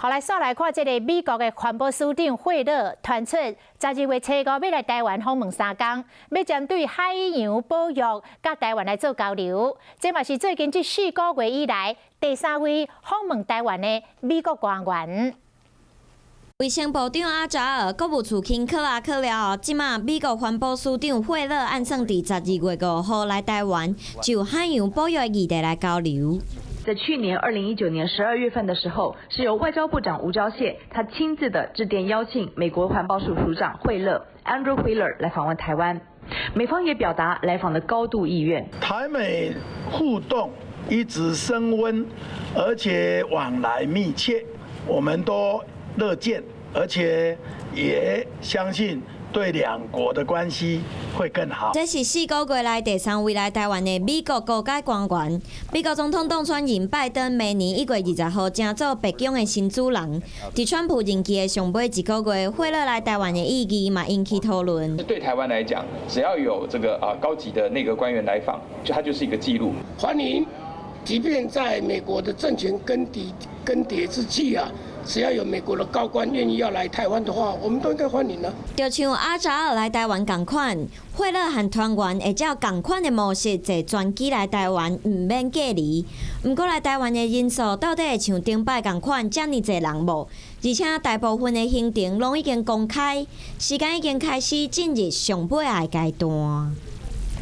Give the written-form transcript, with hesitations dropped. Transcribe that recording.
好，來煞來看這个美國的環保署長惠勒傳出12月初五欲來台灣訪問3工，欲針對海洋保育佮台灣來做交流。這嘛是最近這4個月以來第三位訪問台灣的美國官員。衛生部長阿扎爾、國務次卿克拉克了後，這馬美國環保署長惠勒按算佇12月5號來台灣，就海洋保育議題來交流。在去年2019年12月份的時候，是由外交部長吳釗燮他親自的致電邀請美國環保署署長惠勒 Andrew Wheeler 來訪問台灣，美方也表達來訪的高度意願。台美互動一直升溫，而且往來密切，我們都樂見，而且也相信對兩國的關係會更好。這是4個月來第三位來台灣的美國高階官員。美國總統當選人拜登明年1月20號成做白宮的新主人。佇川普任期的上尾一個月，惠勒來台灣的意義嘛引起討論。對台灣來講，只要有這個高級的內閣官員來訪，就它就是一個記錄。歡迎，即便在美國的政權更迭之際啊，只要有美國的高官願意要來台灣的話，我們都應該歡迎呢。就像阿扎爾來台灣仝款，惠勒和團員會照仝款的模式坐專機來台灣，毋免隔離。毋過來台灣的人數到底會像頂擺仝款遮爾濟人無？而且大部分的行程攏已經公開，時間已經開始進入上尾的階段。